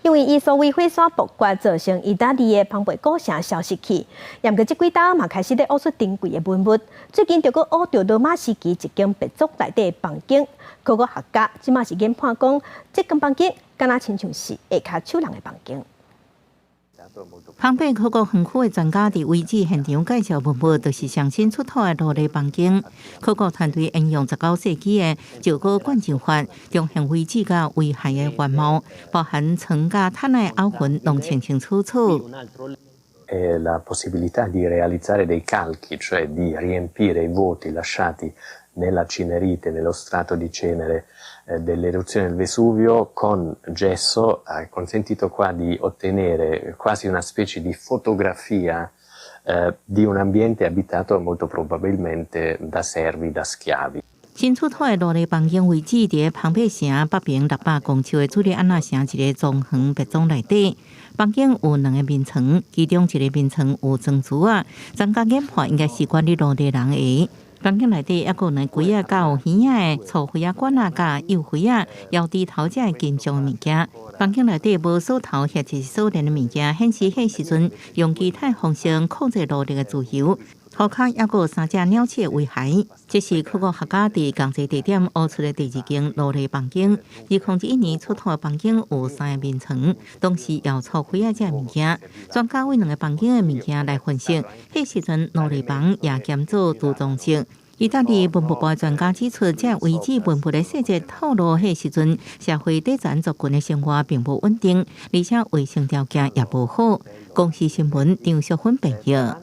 因為伊所謂火山爆發造成意大利的龐貝古城消失去。毋過這幾冬嘛開始咧挖出珍貴的文物，最近就閣挖著羅馬時期一間別荘內底的房間。考古學家這馬是研判講，這間房間敢若親像是下跤手人的房間。龐貝考古園區的專家佇遺址現場介紹文物，就是上新出土的奴隸房間。考古團隊應用19世紀的石膏灌漿法，重現遺址佮遺骸的原貌，包含床佮毯的凹痕，攏清清楚楚。 La possibilità di realizzare dei calchi, cioè di riempire i vuoti lasciati nella cinerite, nello strato di cenere dell'eruzione del Vesuvio con gesso, ha consentito qua di ottenere quasi una specie di fotografia di un ambiente abitato molto probabilmente da servi, da schiavi. 新出土的奴隸房間位置佇龐貝城北爿600公尺的朱利安納城一個莊園別荘內底。房間有兩個眠床，其中一個眠床有裝珠仔，專家研判應該是管理奴隸人的。房間內底猶閣有兩櫃仔，佮有耳仔的粗輝仔管仔，佮幼輝仔、腰豬頭這的金屬物件。房間內底無鎖頭或者是鎖鏈的物件，顯示彼時陣用其他方式控制奴隸的自由。塗跤猶閣有三隻鳥鼠的遺骸，這是考古學家佇仝一地點挖出的第二間奴隸房間。2001年出土的房間有三個眠床，當時有粗輝仔這物件。專家為兩個房間的物件來分析，彼時陣奴隸房也兼做儲藏室。意大利文物部的專家指出，這遺址文物的細節透露，彼時陣社會底層族群的生活並無穩定，而且衛生條件也無好。公視新聞張淑芬編譯。